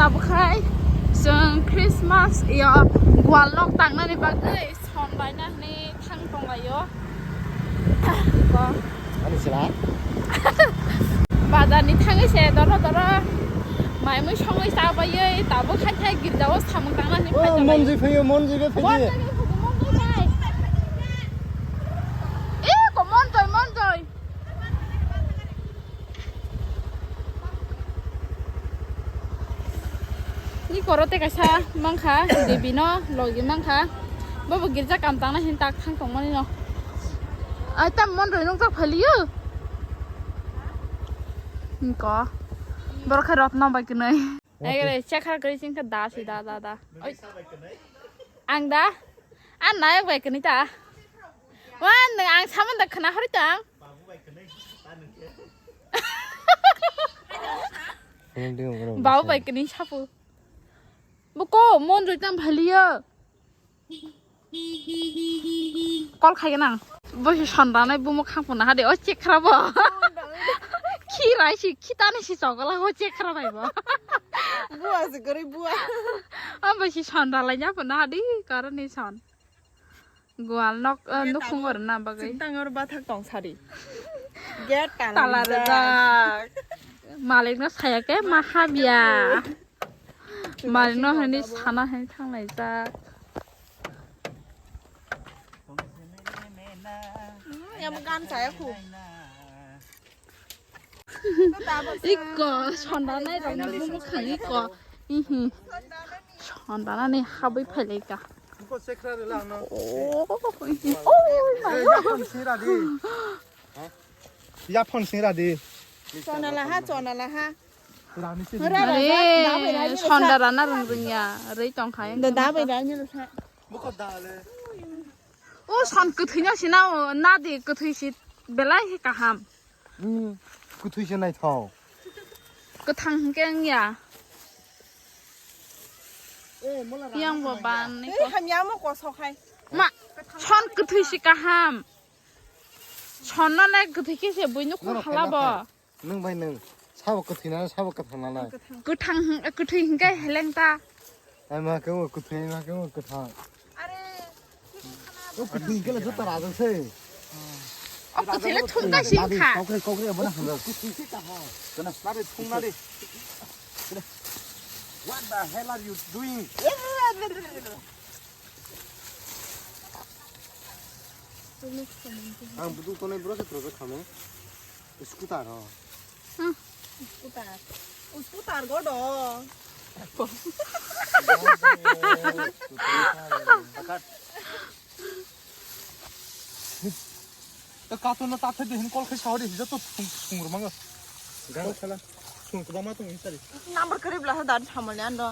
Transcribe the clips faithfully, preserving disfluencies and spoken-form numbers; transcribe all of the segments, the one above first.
Abo khai chwng Christmas yo gwal nok tangnani bagwi son laina hwnwi thang tonglaio. Ko. Ani sila. Bazar ni thangwi se doro doro mai mui songwi cha baiwi tabuk khai khai girjao samung tangna hwnwi phai tonglaio. Monjui phaiyo, monjui be phaiyo. Monjui be phaiyo, monjui bai. E ko monjui, monjui. Ni koro te kaisa mankha, Devi no logi mankha. Bobo girja kam tangna hin tak thang tongmani no. Ai tam mon roi nung tak phaliyo. Ko. Borok khe rotno bai kwnai. Ai gre chekha kri sing kha da si da da da. Oi. Ang da. An nayak bai kwnai ta. Wan ang saman da khna hori tang. Babu bai kini sapu. Buko mon roi tam bhaliya. Kol khai nang. Bo si son ranai bumo khang phuna hade o chekra bo. Khi rai si khitani si chogala ho chekra bai bo. Bua si gori bua. Am bo si son ralai nya phuna hade karani son. Gwal nok, eh, nukhung oro na bagwi. Sintang oro bathak tong sari. Gate tala rijak. Malikno saya khe ma habya. Malikno hwnwi sana hwnwi thanglaijak. Hmm, yang gan saya khu. Iko, sonda nai rok ni bumo khang iko. Ihi. Sonda nani habwi phailaika. Buko chekra rwla ano. Oh, ihi. Oh, my God. Ya phone sing ra di. Ya phone sing ra di. Chona laha, chona laha. Rani se. Are, sonda rana rung rung ya. Rei tong khai. Da, da bai da ni sa. Buko da le. O son kwthwi no sina o, na di kwthwi si belai he kaham. Hmm, kwthwi se naithok. Kwthang hwnkhe wngya. Yang bo ban ni. Ei, hamya mo kosok hai. Ma, son kwthwi si kaham. Son no le kwthwi khe se buino khum hala bo. Nwng bai nwng sabo kwthwi nana, sabo kwthang nana. Kwthang hwn-, kwthwi hwnkhe heleng ta. Ai ma khe o kwthwi, ma khe o kwthang. O kwthwi hwnkhe le joto rajak se. O kwthwi le thum ta sing kha. Kokre, kokre, bono hamjak. Kwthwi se ta ha. Kana nari thum nari. What the hell are you doing? Ang buduk tonai bro se project khamo. Scooter ho. Hmm. Scooter. Scooter godo. Pakat. Ta kato no ta thedi hin kol khai saudi hija to sung sung rwmango. Gang sala sung kwbangma tong insari. Number kwrwi bwla sa dad samani ando.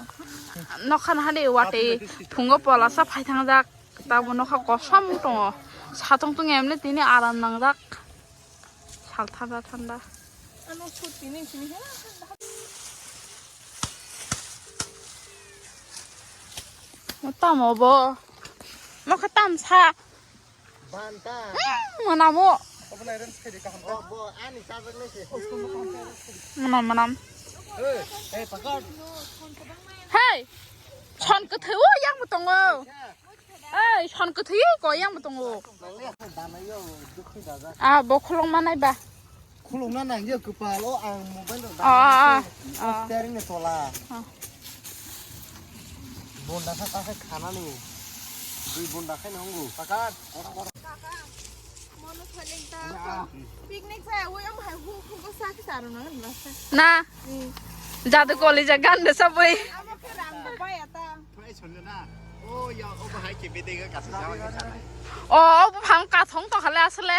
Nokha na hade wate phungo pola sa phai thangjak. Tabuk nokha kosom tongo. Satong tong emle tini aram nangjak. Sal thanda thanda. Ano sut tini sini he. Mo tamo bo. Nokha tam sa. Banta. Hmm, manamo. Obo nai ren sai de kaham ta. Oh, bo ani chajak nai se. Manam, manam. Hey, hey, pakar. Hey, son kwthwi o yang bo tongo. Hey, son kwthwi o ko yang bo tongo. Nang le dana yo dukhi daga. Ah, bo khulong manai ba. Khulungna nangya kwpal o ang mobile rok. Ah, ah, ah. Steering ni tola. Ah. Bonda sa ta khanani. Dui bonda khai nanggu. Pakat. Kaka, mono phaleng ta. Picnic sa, oi am hai hu hu ko sa ki saro na na sa. Na. Hmm. Jadu koli ja gan de saboi. Amo ke ram do bai ata. Phai chonjo na. O ya, o bahai ke bede ga kasi jawa ke sa. O, o buphang kathong to khale asle.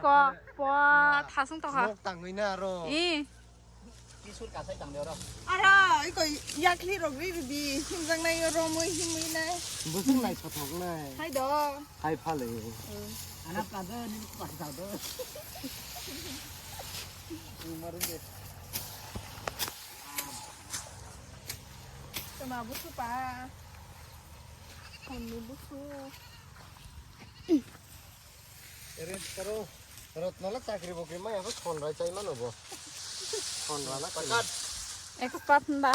Ko, po, thasung to kha. Nok tangwi na aro. I. Kisur kasai tang de oro. Aro, iko yakli rok ri ri di. Himjang nai oro mui himui nai. Busung nai thothok nai. Hai do. Hai phale. Ana ka do ni pa ka do. Umaru de. Tama busu pa. Kami busu. Arrange karo. Rotno le chakri bokri maya bo sonrai chai mano bo. Sonra na kari. Pakat. Expert nda.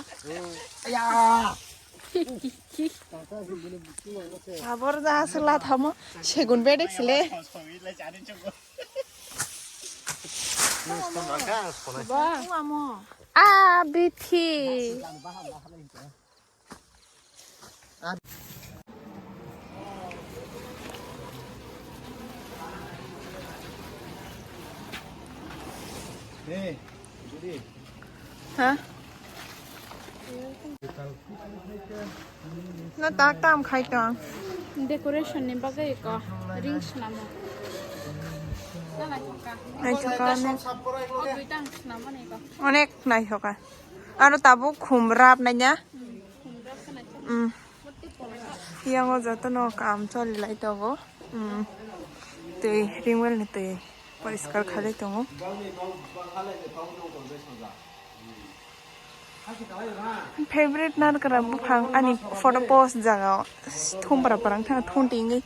Abor da sila thamo segun bedek sile. Ba. A bithi. Ha? No, tak tam khai tong. Decoration ni bagwi ko ring swnamo. Naithoka. Naithoka onek. O duita ang swnamo ni ko. Onek naithoka. Aro tabuk khum rap nanya. Hmm, khum rap ka naithoka. Hmm. Yango jotono kam choli lai tongo. Hmm. Twi ringwel ni twi poriskar khalai tongo. Favorite narkra buphang ani photo post jaga o thum para parang thang thun tingwi.